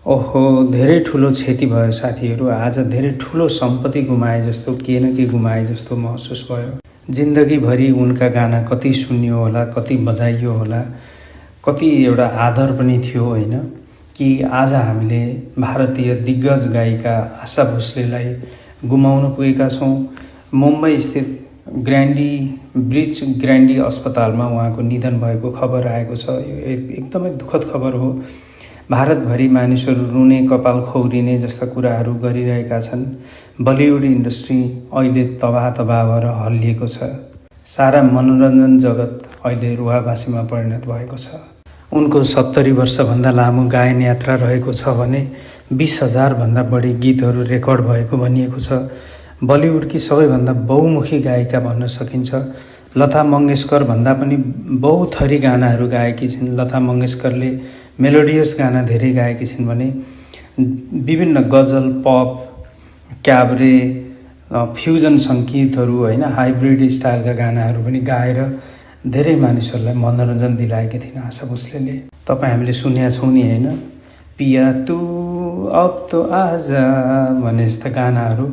ओहो, धेरै ठुलो क्षति भयो साथीहरू। आज धेरै ठुलो सम्पत्ति गुमाए जस्तो, के न के गुमाए जस्तो महसुस भयो। जिन्दगीभरि उनका गाना कति सुनियो होला, कति बजाइयो होला, कति एउटा आदर पनि थियो होइन, कि आज हामीले भारतीय दिग्गज गायिका आशा भोसलेलाई गुमाउन पुगेका छौँ। मुम्बई स्थित ब्रिच ग्रान्डी अस्पतालमा उहाँको निधन भएको खबर आएको छ। यो एकदमै दुःखद खबर हो। भारतभरि मानिसहरू रुने, कपाल खौरिने जस्ता कुराहरू गरिरहेका छन्। बलिउड इन्डस्ट्री अहिले तबाह भएर हल्लिएको छ। सारा मनोरञ्जन जगत अहिले रुवाबासीमा परिणत भएको छ। उनको 70 वर्षभन्दा लामो गायन यात्रा रहेको छ भने 20,000 भन्दा बढी गीतहरू रेकर्ड भएको भनिएको छ। बलिउडकी सबैभन्दा बहुमुखी गायिका भन्न सकिन्छ। लता मङ्गेशकर भन्दा पनि बहुथरी गानाहरू गाएकी छिन्। लता मङ्गेशकरले मेलोडियस गाना धेरै गाएकी छिन् भने विभिन्न गजल, पप, क्याबरे, फ्युजन सङ्गीतहरू होइन, हाइब्रिड स्टाइलका गानाहरू पनि गाएर धेरै मानिसहरूलाई मनोरञ्जन दिलाएकी थिइन् आशा भोसलेले। तपाईँ हामीले सुनेका छौँ नि होइन, पिया तू अब तो आजा भन्ने जस्ता गानाहरू